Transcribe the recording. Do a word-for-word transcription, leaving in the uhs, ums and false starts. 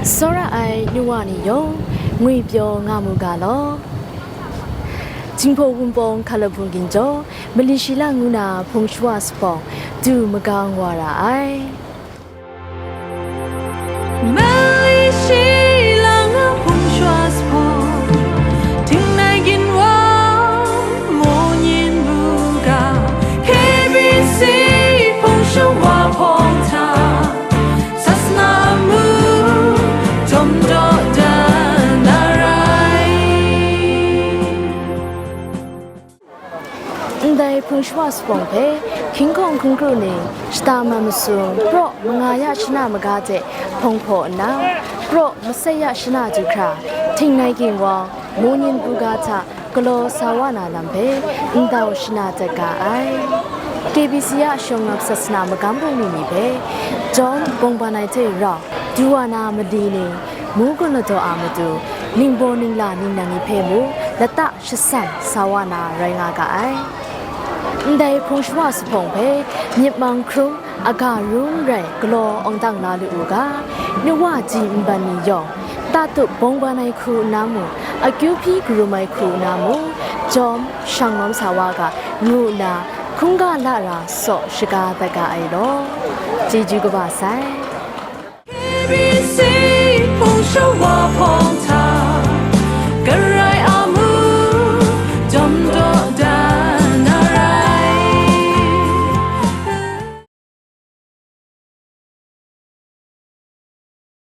Tsawra ai nu wa ni yawng, ngwi pyaw nga mu ga law. Jinghpaw Wunpawng Hkalabung Ginjaw, Mali Shi Lang ngu na hpung shawa sahpawng du magang wa ra ai. Mali Shi Lang a hpung shawa sahpawng, Tingmang Ginwang, Mungyin Buga, K B C hpung shawa hpawng hta, Sasana amu jawm dawdan na rai. Ndai hpung shawa sahpawng hpe hkying hkawng hkungkru ni shata mat masum, praw manga ya shana maga hte hpawng hpaw nna, praw masat ya shana du hkra, Tingmang Ginwang, Mungyin Buga hta galaw sa wa na lam hpe ndau shana dat ga ai. K B C a shawng nap sasana magam bungli ni hpe jawm bawng ban ai hte rau, du wa na mali ni, mu gun ladaw a matu, ningbaw ningla ningnan ni hpe mu lata shasang sa wa na rai nga ga ai. Ndai hpung shawa sahpawng hpe myit mang hkrum, aga rum rai galaw awng dang la lu u ga, nu wa ji nban ni yawng, tatup bawng ban ai hku nna mu, akyu hpyi karum ai hku nna mu, jawm shang lawm sa wa ga, ngu nna hkungga la ra saw shaga dat ga ai law. Chyeju kaba sai. K B C hpung shawa